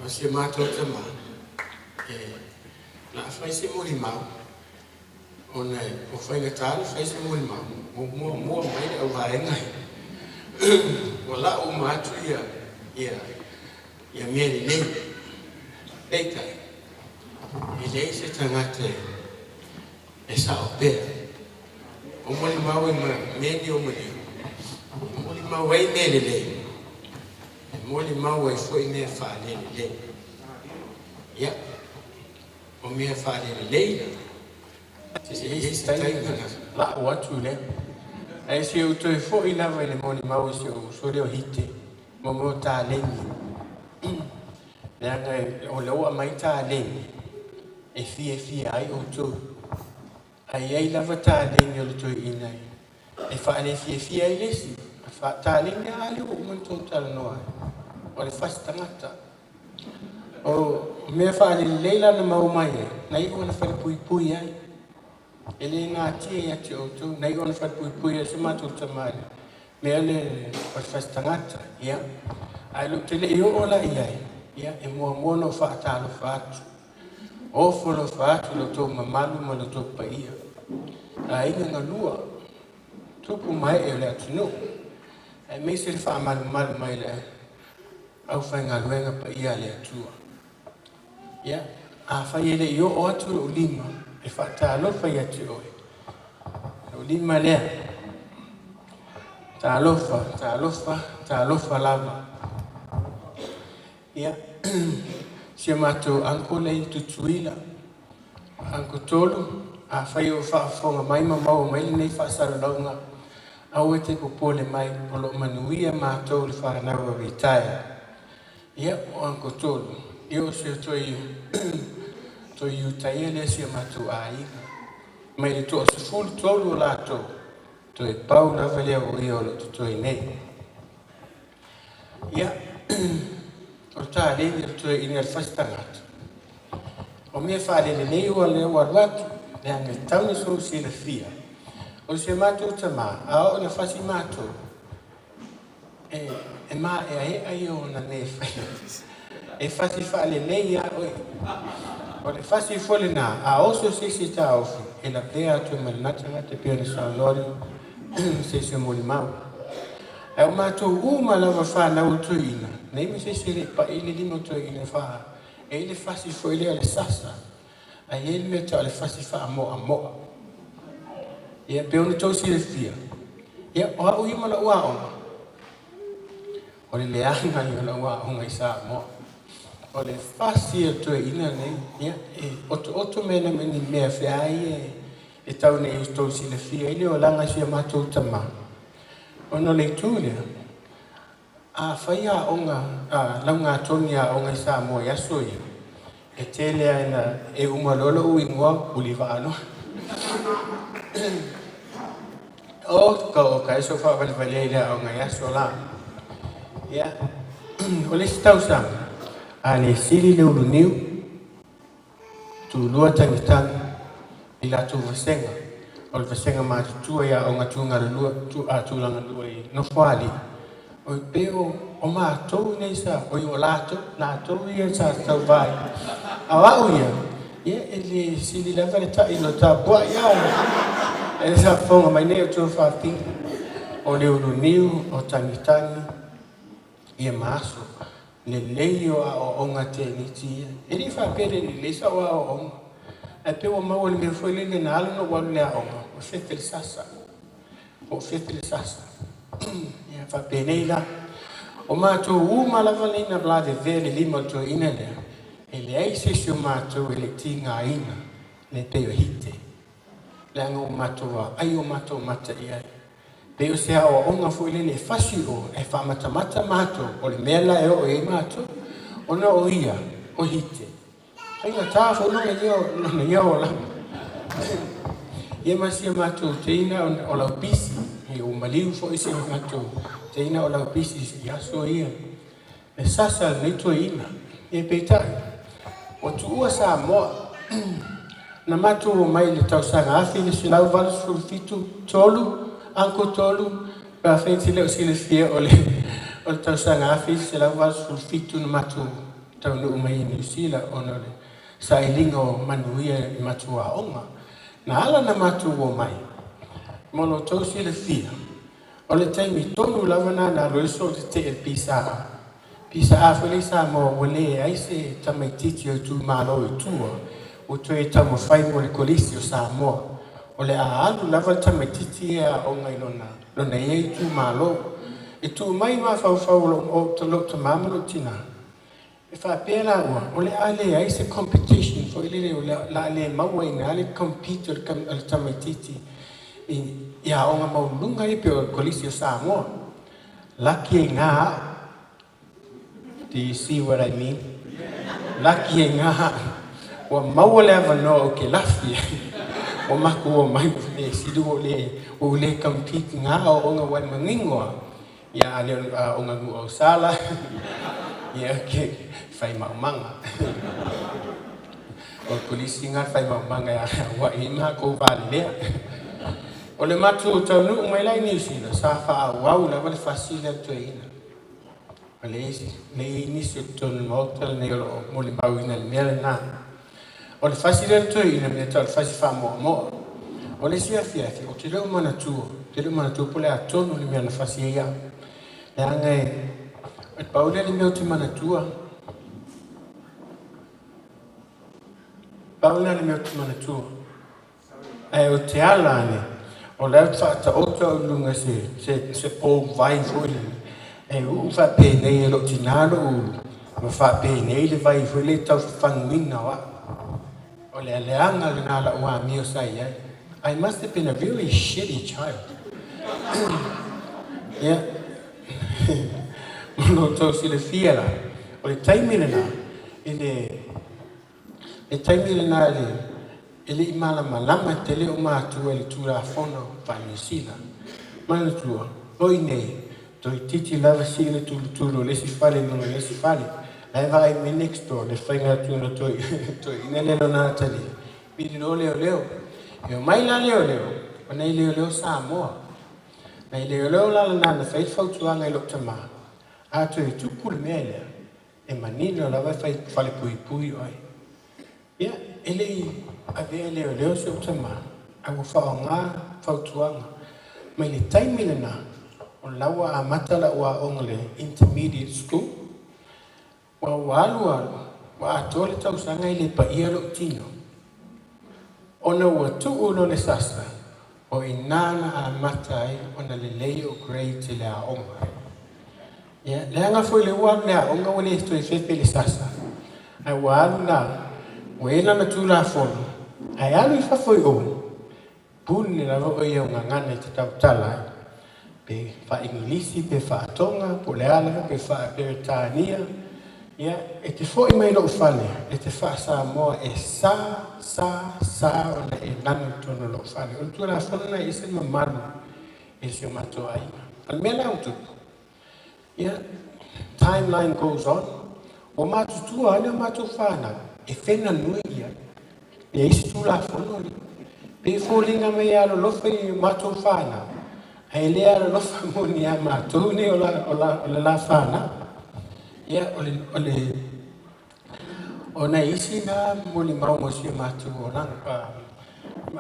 O si o matou tamā, e o le a fai se molimau, ona ua faigata ona fai se molimau, ua muamua mai le auvaega ia, ua lau uma atu ia mea lelei. Peitai, e leai se tagata e sao pea. O molimau e mea nei o maliu, e molimau ai mea lelei, e molimau ai foi mea faalelelei. Ia, o mea faalelelei la, se i ai se taimi ona lau atu lea. Ae se i ou toe foi lava i le molimau a si ou uso lea o Hite, mo mea o taleni. Leaga o lea ua aumai taleni e fiafia ai outou. Ae i ai lava taleni o le toeaina e faalefiafia ai le isi. Taleni lava lea ua uma ona outou talanoa ai, o le fasi tagata. O mea faalelelei la na maua mai ai, na iu ona falepuipui ai. E le natia ia te outou, na iu ona falepuipui ai si o matou tama i le mea lea o le fasi tagata. Ia, ae ou te le i oo la i ai, ia, e muamua ona ou faatalofa atu. Ofo alofa atu i lo outou mamalu ma lo outou paia. Aiga na lua, tupu ma ee o le atunuu, aemaise le faamalumalu mai le aufaigaluega paia a le Atua. Ia, afai e le i oo atu lou lima e faatalofa ia te oe, lou lima lea, talofa, talofa, talofa lava. Ia, si o matou uncle lea i Tutuila, Uncle Tolu, afai o faafofoga mai ma maua mai lenei faasalalauga, aua e te popole mai, o lo o manuia matou le fanau a ritaea. Ia, o Uncle Tolu, ia o se toe Iutaia lea si o matou aiga. Mai le 13 o latou, toe pau lava lea o ia o lo o totoe nei. Ia, o le taleni o le toeaina le fasi tagata. O mea faalelelei ua lea ua alu atu, leaga e tatau ona outou silafia. O si o matou tamā, a oo ina fasi matou, e maeaea ia ona mea e faia. E fasi faalelei lava oe. O le fasi foi lena, a oso se isi taofi, e lavea atu ma lena tagata e pei ona saunoa se isi o molimau. Ae o matou uma lava fanau o toeaina, nei ma se isi e le i pai le lima o toeaina e i le fasi foi lea o le sasa, ae i ai le mea tau o le fasi faamoamoa. Ia, pei ona outou silafia, ia, o au ia ma lau aoga, o le leaga ia o lau aoga i Samoa. O le fasi o le toeaina nei, ia, e otooto mea na ni mea feai e tau nei outou silafia ai le olaga si o matou tamā. Ona o le itu lea, afai aoga, laugatogi aoga i Samoa i aso ia, e tele lava ina e uma loa lou igoa ulivaa loa. O ka o ka eso faavalevale ai le aoga i aso la. Ia, o le isi tausaga, a le sili le uluniu, tulua tagitagi i latou vasega, o le vasega matutua i aoga tulaga lua i Nofoalii, o pe o matou nei sa, oi o latou ia sa tauvai. A o au ia, ia e le sili lava le tai lo tapuai ia. E sa fofoga mai nei o tou fafine, o le uluniu, o tagitagi, ia ma aso. Lelei o aoaoga teniti ia. E le i faapea le lelei sau aoaoga. Ae pe ua maua le mea foi lele na ala ona ou alu i le aoga, ua fefe le sasa. Ua fefe le sasa. Ia faapenei la. O matou uma lava nei na lavevea le lima o le toeaina lea, e leai se isi o matou e le tigaina le pei o Hite. Leaga ua matou vaai o matou mata i ai. Pei o se aoaoga foi lele e fasi o e faamatamata matou, o le mea la e oo i ai matou. Ona o ia, o Hite. Faigata foi lona ia olaga. Ia ma si o matou teina o Laupisi, ia ua maliu foi si o matou teina o Laupisi i aso ia. E sasa lenei toeaina. Ia peitai, ua tuua Samoa. Na matou omai i le tausaga 1987, tolu, Uncle Tolu, pe afai e te le o silafia o le tausaga 1987 na matou taunuu mai i Niu Sila ona o le sailiga o manuia i matou aoga. Na ala ona matou omai, mo lo outou silafia, o le taimi tonu lava lena na alu ai le solo tetee i le PSA. PSA foi lea i Samoa ua leai se tamaitiiti o itumalo i tua ua toe taumafai mo le Kolisi o Samoa. O le a alu lava le tamaitiiti ia e aoga i lona ia itumalo. E tuu mai mafaufau o lou tama ma lou tina, e faapea laua, o le a leai se competition foi lele, o le a le maua ai i ina le compete o le tamaitiiti i aoga maualuluga ia pei o le Kolisi o Samoa. Laki ai i ina au. Do you see what I mean? Laki ai i ina au. Ua maua le avanoa ou te lafi ai. Ua matou omai le sili ua ou le compete i na aoaoga ua e manino lava, ia a le o le aoga gausala, ia ke fai maumaga. O le kolisi lena o le fai maumaga e auai ai matou valelea. O le matou taunuu mai la i Niu Sila, sa faaauau lava le fasi lea a le toeaina. O le i ai nisi o totonu o le Maota lenei o lo o molimauina i le mea lena. O le fasi lea a le toeaina, mea e tau o le fasi faamoamoa. O le isi afiafi, ou te le o manatua, ou te le o manatua po o le a tonu le mea na fasi ai au. Leaga e pau lea o le mea ou te manatua, pau lena o le mea ou te manatua. Ae ou te ala ane, o la e faataoto au i luga se pou vai foi lele, e uu faapenei e lou tina lou ulu, ma faapenei le vai foi lele tau fafanuina o au. O le aleaga lena o lau amio sa i ai. I must have been a really shitty child. Ia, mo lo outou silafia la, o le taimi lena, i le taimi lena e le i malamalama tele o matua i le Tulafono faa-Niu Sila. Manatua, o i nei, toeitiiti lava sii le tulutulu o le isi fale i luga o le isi fale. La e vaai mai next door le faiga atu o toeaina lea lona atalii, vili loa leoleo. E omai la leoleo, o nai leoleo Samoa. Nai leoleo la lena na fai le fautuaga i lou tama, a toe tupu le mea lea, e manino lava e fai falepuipui oe. Ia, e le i avea e leoleo si ou tama, ae ua faaaoga fautuaga. Mai le taimi lena, o la ua amata lau aoga i le intermediate school. Ua alu alu, ua atoa le tausaga e le paia lou tino. Ona ua tuu loa le sasa, o i ina na amata ai ona lelei o grades i le aoga. Ia, leaga foi le ua alu i le aoga ua le toe fefe i le sasa, ae ua alu la, ua i ai lana Tulafono, ae alu i fafo i o, pule lava oe i au gagana e te tautala ai, pe faa-Igilisi pe faa-Toga, po o le a lava pe faa-Peretania, ia, e te foi mai i lou fale, e te faa-Samoa e sa, sa, sa ona e nanu i totonu o lou fale. O le Tulafono lena e ese le mamalu i si o matou aiga. O le mea la ua tupu, ia, timeline goes on, ua matutua lava le matou fanau e fena nui i ai. E i ai se Tulafono lea. Pe foliga mai e alolofa i matou fanau, ae le alolofa moni ia matou nei o le la fanau. Ia, o nai isi na molimau mo si o matou olaga,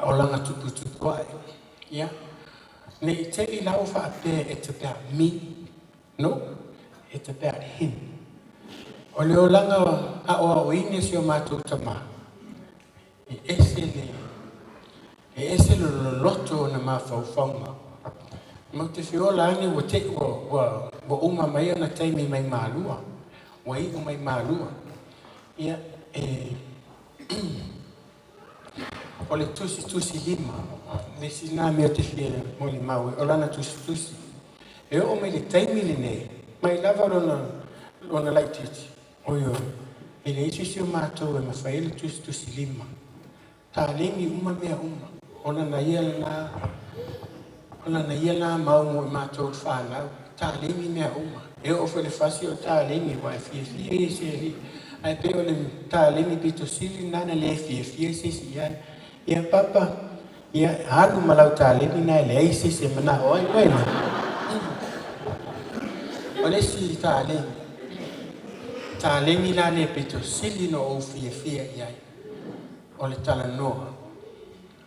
olaga tuputupu ae. Ia, ne i te i la ua faapea it's about me. No, it's about him. O le olaga aoaoina e si o matou tama, e ese le loloto o na mafaufauga. Matou te feola ane ua te ua uma mai ona taimi mai malua, ua iu mai malua. Ia, o le tusitusi lima, le isi lena mea ou te fia molimau ai, o lana tusitusi. E oo mai le taimi lenei, mai lava lona laitiiti, oi oi, e leai se isi o matou e mafai ai le tusitusi lima. Taleni uma mea uma, o lana ia lena, o lana ia lena mau mo i matou le fanau, taleni mea uma. E oo foi i le fasi o taleni, aua e fiafia ia i se alii. Ae pei o le taleni pito sili lena na le fiafia se isi i ai. Ia papa, ia alu ma lau taleni na e leai se isi e manao ai koe na. O le isi taleni, Taleni la le pito sili no ou fiafia i ai o le talanoa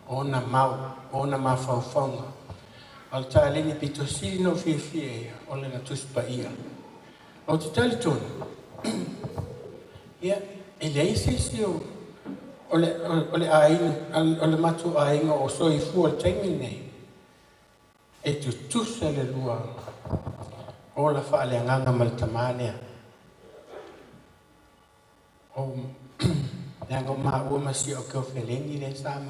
ona mau ona mafaufauga. O le taleni pito sili no fiafia ia o le na Tusi Paia. O te talitonu ia e leai se isi o le aiga o le matou aiga o soifua i le taimi lenei e tutusa le lua ola faaleagaga ma le tamā lea. O leaga o maua ma si au keofeleni lea sa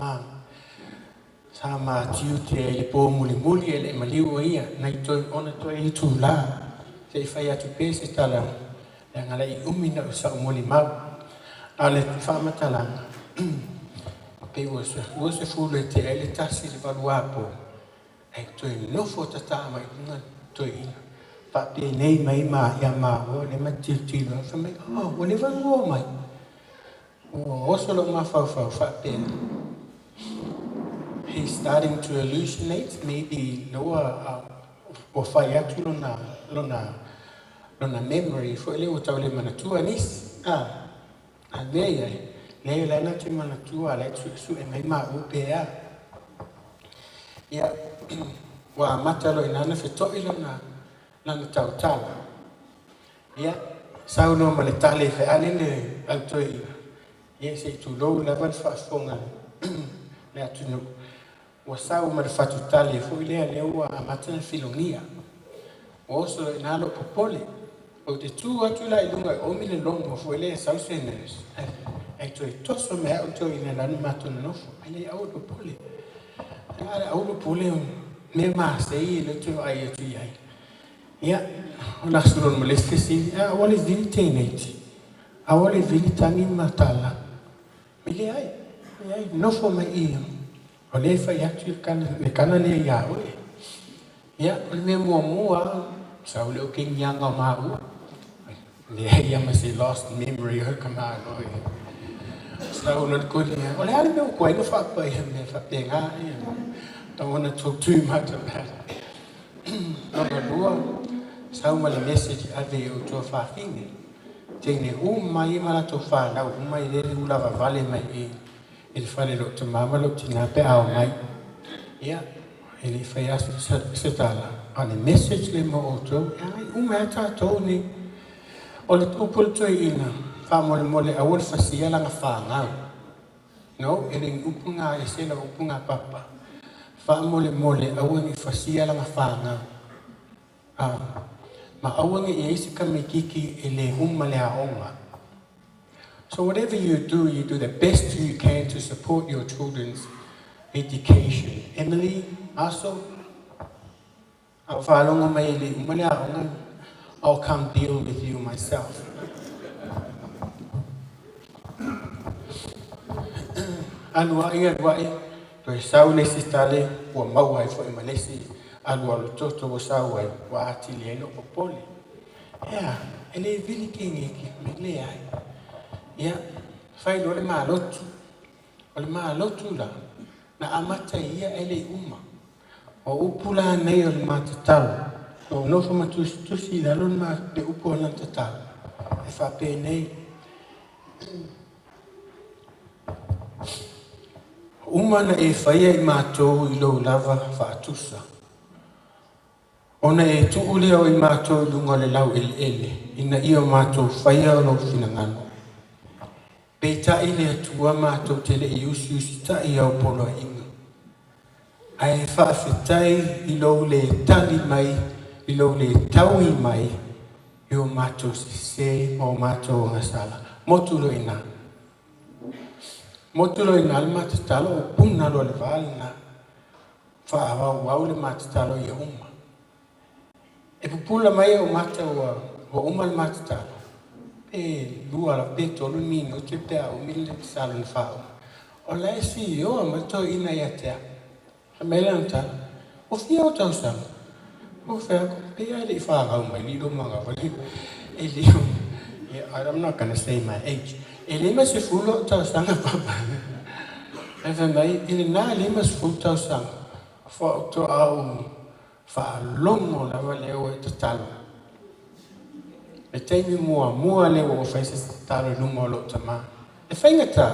ma tiute ai i le po mulimuli e le maliu o ia nai toe ona toe itulā se i fai atu pea se tala leaga la'i umi na o sa'u molimau. A o le faamatalaga pe ua 20 e tea ai le 1 i le 8 apo ae toe nofo tataa mai i luga toeaina faapenei mai ma ia maua le ma tilotilo fai mai, "Oh, ua leva ona oo mai." Ua oso lou mafaufau faapea, he's starting to hallucinate maybe ua ua fai atu lona memory foi lea ua tau le manatua nisi a mea ia lea la na te manatua la e suesue mai maua pe a ia ua amata loa i ina na feto'i lana tautala. Ia sau loa ma le tale feale le au toeaina ia se i tulou lava le faafofoga le atunuu ua sau ma le fatutale foi lea ua amata ona filogia. Ua oso loa i ina lou popole. Ou te tu atu la i luga e omi le logo foi lea e sau se nurse ae toe toso mai au toeaina lana matou nonofo ai le aua le popole a le aua le popole mea masei e le toe vaai atu i ai. Ia o le aso lona ma le isi fesili, a ua le vili teineiti a ua le vili tagi ma tala e leai leai nofo mai i o lea e fai atu le kana lea iā oe. Ia o le mea muamua sau le okeniaga o maua leai ia ma se lost memory o ka malo e sau loa le kolia o le a le mea ua tuai ona faapaia mea faapena. Ia, don't want to talk too much about it. Lona lua sau ma le message ave i outou fafine teine uma ia ma latou fanau uma i lele ua lavavale mai i le fale lou tamā ma lou tinā pe a o mai. Ia e le i fai aso se tala a le message le mo outou e agai uma ai tatou nei. O le upu a le toeaina, faamolemole aua le fasia laga fagau. No, e le ni upu gā e se la upu gā papa. Faamolemole aua ne i fasia laga fagau. Ma aua ne i ai se tamaititi e le uma le aoga. So whatever you do the best you can to support your children's education. Emily, Aso, a faalogo mai e le uma le aoga, I'll come deal with you myself. Alu ai, alu ai, toe sau le isi tale, ua maua ai foi ma le isi alualu toto ua sau ai, ua atili ai lou popole. Ea, e le vili teineiti, me leai. Ia, fai loa le malotu. O le malotu la, na amata ia e le i uma. O upu la nei o le matatalo, o nofo ma tusitusi i lalo le upu o lana tatalo, e faapenei. Uma na e faia i matou i lou lava faatusa. Ona e tuu lea o i matou i luga o le laueleele, ina ia o matou faia o lou finagalo. Peitai le Atua matou te le i usiusitai au poloaiga. Ae faafetai i lou le tali mai, i lou le taui mai, i o matou sese ma o matou agasala. Motu loa i ina. Motu loa i ina le matatalo o puna loa le va lena. Faaauau le matatalo ia uma. E pupula mai o mata ua uma le matatalo. Pe 2 la pe 3 minute pe a umi le tatalo na faauma. O la e sioa ma toeaina ia te au. Fai mai lana tala, o fia o tausaga? O fai atu, pe ai le i whāngau mai lilo manga wale. E lio, yeah, I'm not gonna say my age. E 50 o tausaga papa. E fai mai, i lena 50 tausaga, faatoa ou faalogo lava lea ua e tatalo. Le taimi muamua lea ua ou faia se tatalo i luma o lou tamā. E faigata,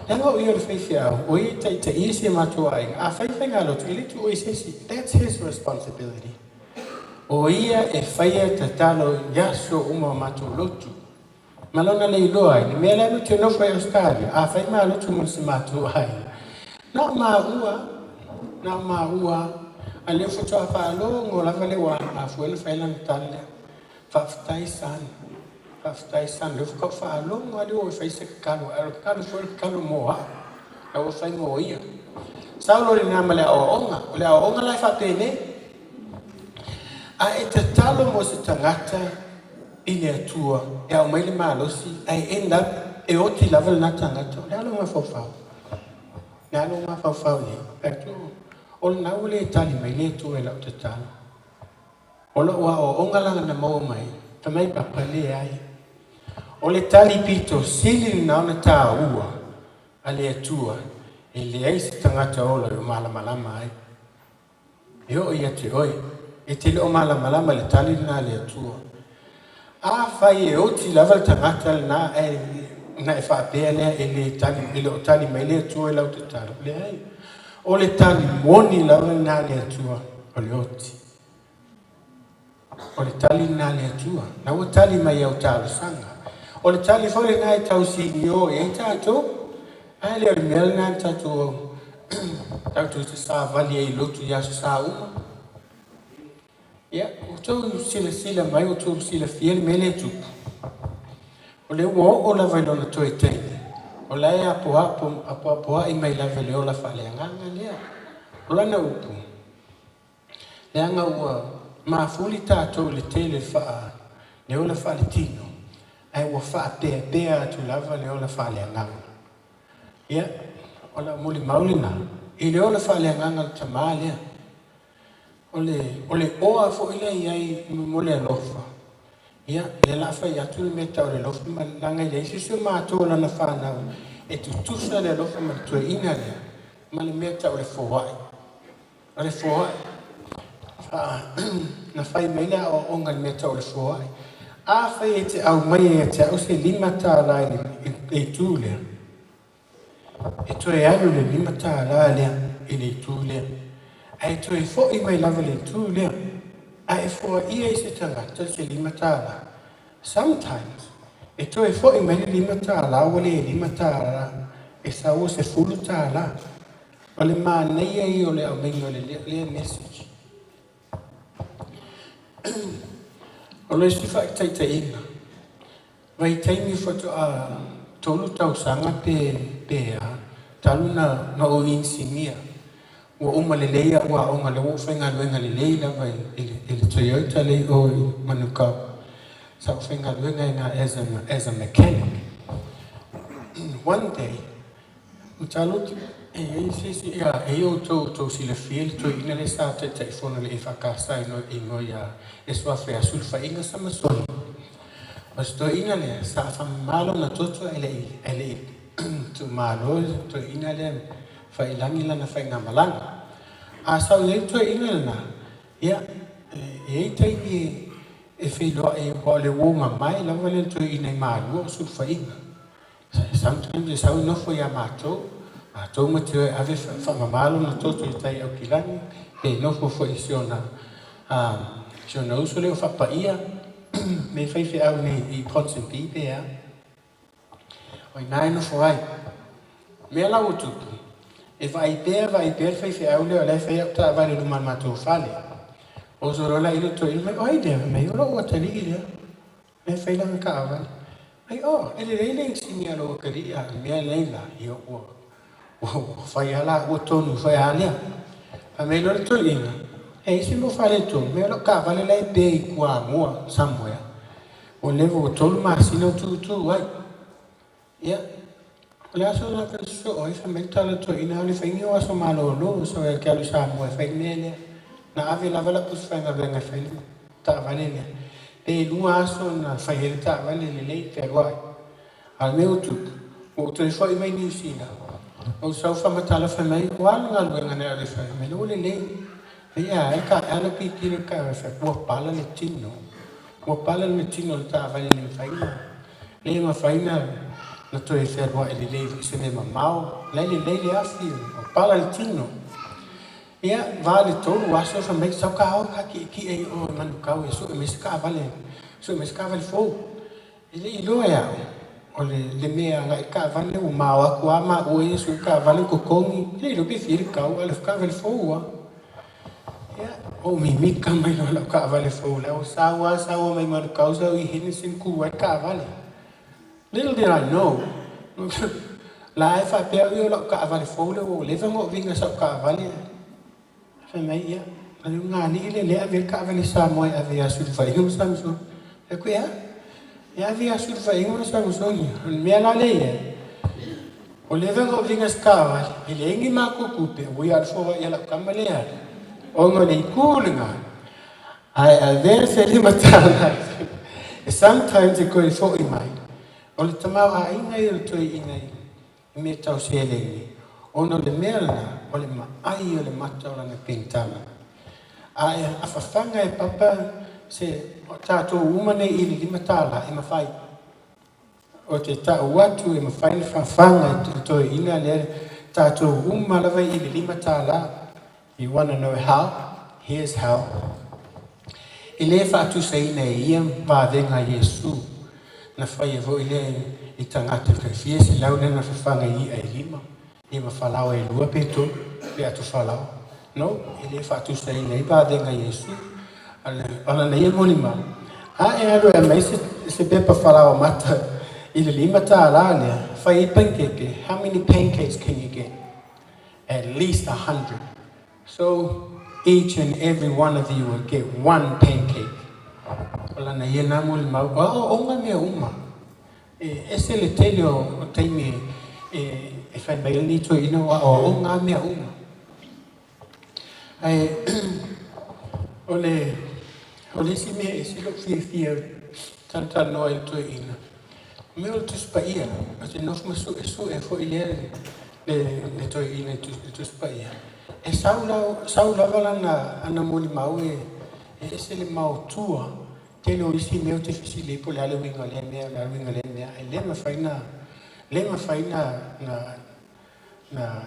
leaga o ia o le faifeau, o ia e taitaia si o matou aiga. A fai faigalotu, e le tuua i se isi. That's his responsibility. O ia e faia tatalo i aso uma o matou lotu. Ma lona le iloa ai, le mea lea matou te nofo ai i Ausetalia, a fai malotu mo si matou aiga, na o maua, na o maua, a lea faatoa faalogo lava lea ua afua ona fai lana tala lea. Faafetai son, faafetai son, lea faatoa faalogo lava lea ua fai se tatalo, ae o le tatalo foi o le tatalo mo au, a ua fai mo ia. Sau loa lena ma le aoaoga, o le aoaoga la e faapenei. A e tatalo mo se tagata i le Atua e aumai le malosi, ae end up e oti lava lena tagata, o le a lou mafaufau? O le a lou mafaufau i ai? Atu, o lena ua le tali mai le Atua i lau tatalo. O lou aoaoga la na maua mai, fai mai papa leai. O le tali pito sili lena ona taua a le Atua, e leai se tagata ola o malamalama ai. E oo ia te oe, e te le o malamalama le tali lena a le Atua. A fai e oti lava le tagata lena e na e faapea lea e le tali, e le o tali mai le Atua i lau tatalo. Leai. O le tali moni lava lena a le Atua, o le oti. O le tali lena a le Atua. Na ua tali mai au talosaga. O le tali foi lena e tausinio i ai tatou. Ae le o le mea lena tatou tatou te savali ai i lotu i aso sa uma. Ia, ua outou silasila mai, ua outou silafia le mea lea e tupu. O lea ua oo lava i lona toe taimi, o la e apoapo, apoapoai mai lava i le ola faaleagaga lea. O lana upu, leaga ua mafuli tatou i le tele le ola faaletino, ae ua faapeapea atu lava le ola faaleagaga. Ia, o lau molimau lena, i le ola faaleagaga o le tamā lea. O le oa foi lea i ai mo le alofa, ia, lea o le a fai atu le mea tau le alofa ma leaga e leai se isi o matou o lana fanau e tutusa le alofa ma le toeaina lea ma le mea tau le foai. O le foai, na fai mai le aoaoga i le mea tau o le foai. A fai e te aumaia ia te au se $5 i le itu lea, e toe alu le $5 lea i le itu lea. Ae toe foi mai lava le itu lea. A e foaia i se tagata se $5. Sometimes, e toe foi mai le $5 ua le $5, e sau o $10. O le manaia ia o le aumaiga o le lea message. O le isi faataitaiga, vaitaimi faatoa 3 tausaga pe a, talu na ou inisinia. Ua uma lelei au aoga lea ua ou faigaluega lelei lava i le Toyota lea i o i Manukau. Sa ou faigaluega i ina as a mechanic. One day, mataupu e i ai se isi, ia, e i outou tou silafia le toeaina lea sa taitaifono i le EFKS i igoa ia e suafa ia Sulufaiga Samasoni. O se toeaina lea sa faamama lona toto e le i tuumalo le toeaina lea faiilagi lana faigamalaga. A sau i ai le toeaina lena, ia, e i ai taimi e feiloai aua o le uo mamae lava lea o le toeaina i Malua o Sulufaiga. Sometimes e sau nofo ia matou, matou ma te o e ave faamama lona toto i tai Aukilani, pe nofo foi i si ona uso lea o Faapaia, me faifeau nei i Ponsonby pe a. O ina e nofo ai. Mea la ua tupu, e vaai pea le faifeau lea o la e fai au taavale i luma o le matou fale. O so loa la i le toeaina mai, o ai lea? Mai o lou atalii lea. Mea fai lana taavale. Mai o, e lelei le inisinia o lou atalii a mea nei la, ia ua fai a la ua tonu fai a lea. Fai mai loa le toeaina, e isi mo fale tonu, mea o lau taavale la e pe i Kuamua, somewhere. Ua leva ua 3 masina o tutu ai. Ia, o le aso la ka so ai fai mai tala toeaina, o le faini o aso malolo, so e ke alu Samoa e fai mea lea. Na ave lava la pusi faigaluega e fai le taavale lea. Pe 2 aso na fai ai le taavale lelei pe alu ai. A le mea ua tupu, ua ou toe foi mai Niu Sila. Ou sau faamatala fai mai, ua alu galuega na ave fai mai, ua lelei. Ia, e ka ala pitilo ka fai, ua pala le tino. Ua pala le tino le taavale le mafaina. Le mafaina na toe fealuai lelei foi se mea mamao. La e lelei le afi, ua pala le tino. Ia, va le 3 aso fai mai sau ka o ka ki'eki'e i o i Manukau e su'e mai se taavale, su'e mai se taavale fou. E le i iloa e a'u o le mea agai i le taavale ua mao atu lava maua ia su'e taavale totogi, e le iloa pe fia le tau a o le taavale fou lava. Ia, ou mimita mai loa i lau taavale fou la ua sau lava sau lava mai Manukau sau i Henderson tu ai le taavale. Little did I know, la e faapea au ia o lau taavale fou lea ua leva ona ou viga i sau taavale. Fai mai, ia, o le ulugalii lea e ave ai le taavale Samoa e ave ia Sulufaiga ma Samusoni. Fai atu, e a? E ave ia Sulufaiga ma Samusoni. O le mea la lea e i ai, ua leva ona ou viga i se taavale, e leai ni matou tupe, ua ia o le foai a lau tama lea e alu, ona o le itu lena, ae avea se $5 sometimes e toe fo'i mai. O le tamaoaiga ia o le toeaina i mea tau seleni, ona o le mea lena, o le maai o le mata o lana penitala. Ae a fafaga e papa se tatou uma nei i le $5 e mafai. O te ta'u atu e mafai ona fafaga e le toeaina lea tatou uma lava i le $5. You wanna know how? Here's how. E lē faatusaina e ia vavega a Iesu na faia foi lea i tagata tai fia selau lea na fafaga i i'a e 5 ia ma falaoa e 2 pe 3 pe atu falaoa. No, e lē faatusaina ai vavega a Iesu. O lana ia molimau, a e alu e aumai se pepa falaoa mata i le $5 lea, fai ai pancake, how many pancakes can you get? At least 100. So each and every one of you will get one pancake. O lana ia na molimau, o aoaoga mea uma. E ese le tele o taimi e fai mai ai lenei toeaina o aoaoga lava mea uma. Ae o le isi mea e ese lou fiafia talatalanoa ai i le toeaina, o mea o le Tusi Paia, ou te nofo ma suesue foi lea le toeaina i le Tusi Paia. E sau lava lana molimau e ese le maotua. Tele o isi mea ou te fesili ai po o le a le uiga o lea mea, o le a le uiga o lea mea, ae le mafai na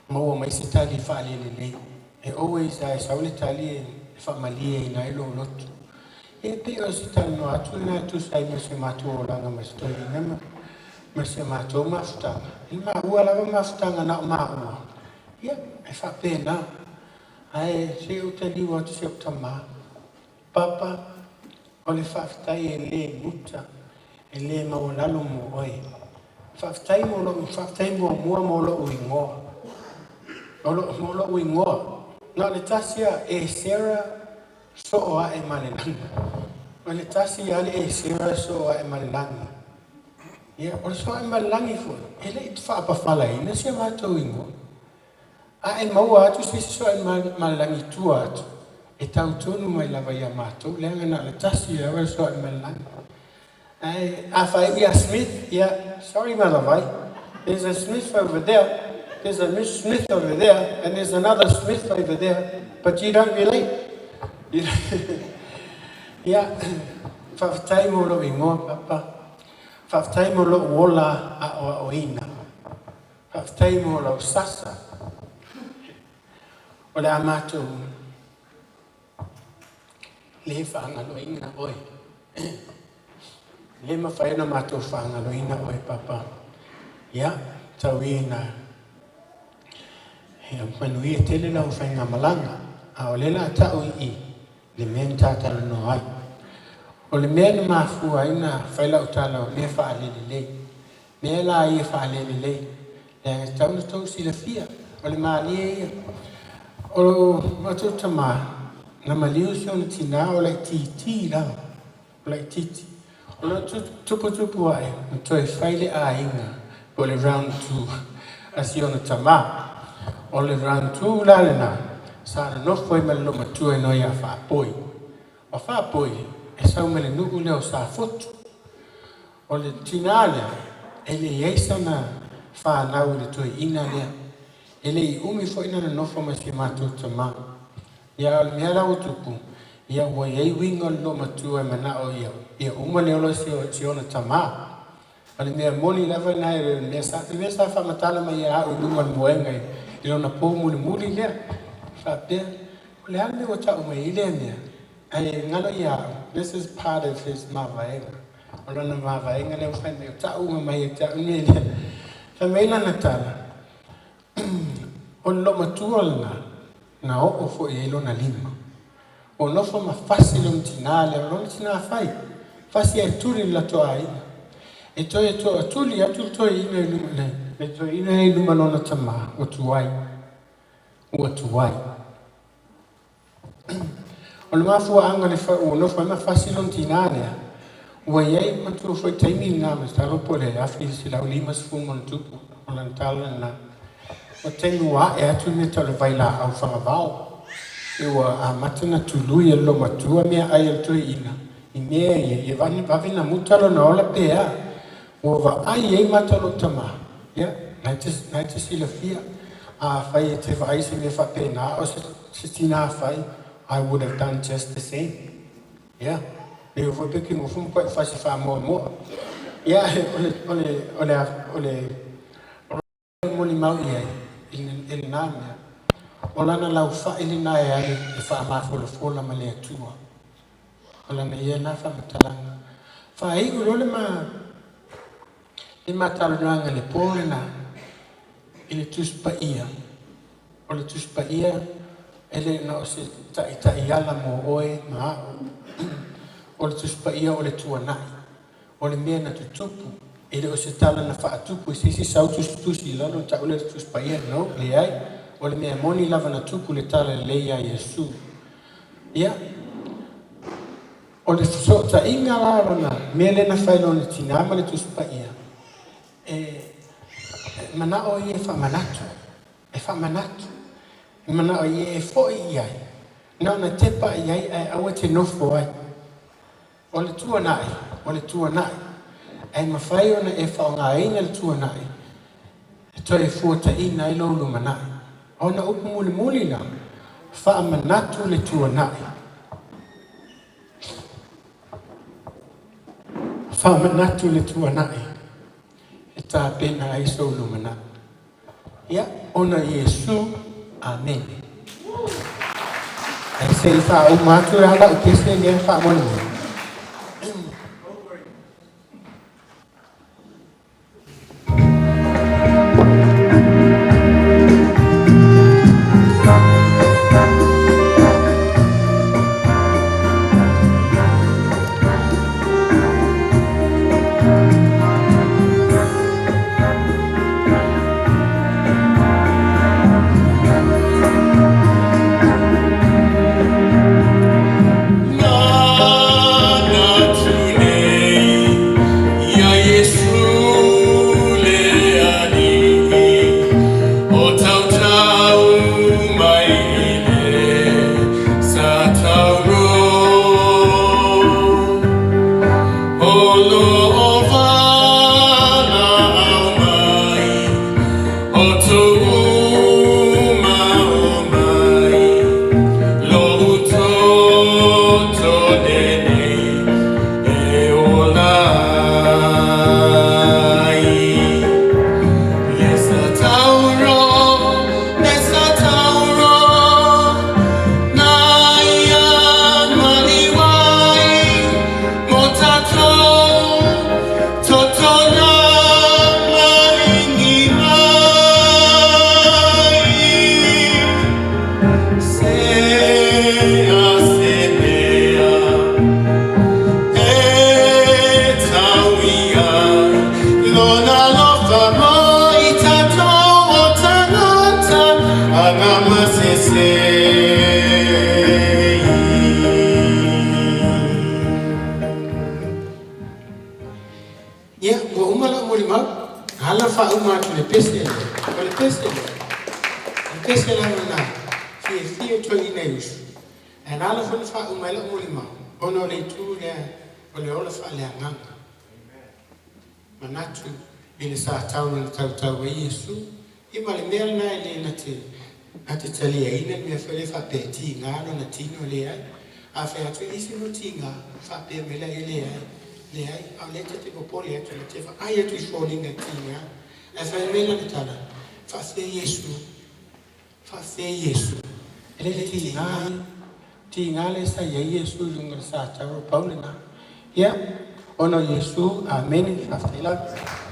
maua mai se tali faalelelei. E always lava e sau le tali e faamalieina ai lou loto. E pei o se talanoa atu lena e tusa ai ma si o matou olaga ma se toeaina ma si a matou mafutaga. E maua lava mafutaga na o maua, ia, e faapena. Ae se i ou taliu atu si ou tamā. Papa, o le faafetai e lē muta, e lē maualalo mo oe. Faafetai mo lou, faafetai muamua mo lou igoa. Mo lou igoa. Na o le tasi lava, Esera soo ae ma le lagi. O le tasi lava le Esera soo ae ma le lagi. Ia, o le soo ae ma le lagi foi, e le i faapafalaina si a matou igoa. A e maua atu se isi soo ae ma le lagi i tua atu, e tau tonu mai lava ia matou, leaga na o le tasi lava le soo ae ma le lagi. Ae a faaiu ia Smith, ia, sorry Malavai, there's a Smith over there, there's a Miss Smith over there, and there's another Smith over there, but you don't relate. Ia, faafetai mo lou igoa, Papa. Faafetai mo lou ola aoaoina. Faafetai mo lau sasa. O le a matou lē faagaloina oe. Le mafai ona matou faagaloina oe, Papa. Ia, tau ia ina ia manuia tele lau faigamalaga. A o lea o le a ta'u i i le mea na ta talanoa ai. O le mea na mafua ai na fai lau tala o mea faalelelei. Mea la ia faalelelei, leaga e tatau ona tou silafia, o le malie ia. O matou tamā, na maliu si ona tinā o laitiiti lava, o laitiiti. O lona tuputupu ae, na toe fai le aiga po o le round two a si ona tamā. O le round two la lena, sa nonofo ai ma le loomatua igoa ia Faapoi. O Faapoi, e sau mai le nuu lea o Safotu. O le tinā lea, e leai sana fanau i le toeaina lea. E le i umi foi na nonofo ma si matou tamā. Ia, o le mea la ua tupu, Ia ua iai uiga o le loomatua e mana'o ia ia uma le ola o si ona tamā. O le mea moni lava lena e le mea sa le mea sa faamatala mai ia a'u i luga o le moega i lona pō mulimuli lea. Faapea, o le a le mea ua ta'u mai ai lea mea? Ae galo ia a'u, this is part of his mavaega. O lona mavaega lea ua fai mai o ta'uga mai e te a'u mea lea. Fai mai lana tala, o le loomatua lena, na oo fo'i ai lona lima. O nofo ma fasi lona tinā lea, o lona tinā fai. Fasi e tuli le latou aiga. E toe to'atuli atu le toeaina i luma le, le toeaina i luma lona tamā, ua tuai. Ua tuai. O le mafuaaga le ua nofo ai ma fasi lona tinā lea, ua iai matua foi taimi lena masalo po o le 1950+, o lana tala lena. O taimi ua a'e atu le mea tau le vailaau fagavao. E ua amata na tului e le loomatua mea ai a le toeaina, i mea ia, ia vave na muta lona ola pe a. Ua vaai ai mata o lou tamā, ia, na e te silafia. Afai e te vaai se mea faapena o se tinā fai, I would have done just the same. Yeah. Le foi pe ki ngofu ko fasi fa mo mo. Yeah, o le moli mau ia i le nā mea. O lana lau fa'i lena e ale e faamafolafola ma le Atua. O lana ia na faamatalaga. Faaiu loa le matalanoaga le pō lena i le Tusi Paia. O le Tusi Paia e le na o se ta'ita'i ala mo oe ma a'u. O le Tusi Paia o le tuana'i. O le mea na tutupu e le o se tala na faatupu i se isi sau tusitusi i lalo ta'u le Tusi Paia no, leai. O le mea moni lava na tupu le tala lelei iā Iesu. Ia, o le feso'ota'iga la lona mea lea na fai lona tinā ma le Tusi Paia, e mana'o ia e faamanatu, e faamanatu. E mana'o ia e fo'i i ai. Na ona tepa i ai ae aua te nofo ai. O le tuana'i, o le tuana'i. Ae mafai ona e fa'aogāina le tuana'i, e toe fuata'iina ai lou lumana'i. Ona upu mulimuli la, faamanatu le tuana'i. Faamanatu le tuana'i, e tapena ai sou lumana'i. Ia, ona Iesu, amene. Ae se i faauma atu le ala o pese lea faamolemole. Manatu nei ia Iesu le Alii o tautau mai i le sa tauro o lo o valaau mai o tou o mai lo toto lenei e ola ai. Le sa tauro, le sa tauro, na ia maliu ai, mo tatou, toto na maligi mai. Se a se mea, e tau i ai, lona alofa mo i tatou o tagata, agama sese. Ia, ua uma la'u molimau, ala faauma atu le pese lea. O le pese lea, o le pese lava na fiafia toeaina i usu. Ae na ala foi na faauma ai la'u molimau, ona o le itu lea o le ola faaleagaga. Manatu i le sa tau na tautau ai Iesu, ia ma le mea lena e le na te taliaina le mea foi le faapea tigā lona tino leai. A fai atu i isi mo tiga, faapea mai lea, e leai, leai, a o lea ta te popole atu le te vaai atu i foliga tiga. Ae fai mai lana tala, faafea Iesu, faafea Iesu. E le tiga, tiga le sa iai Iesu i luga o le sa tauro pau lena. Ia, ona o Iesu, amene, faafetai lava.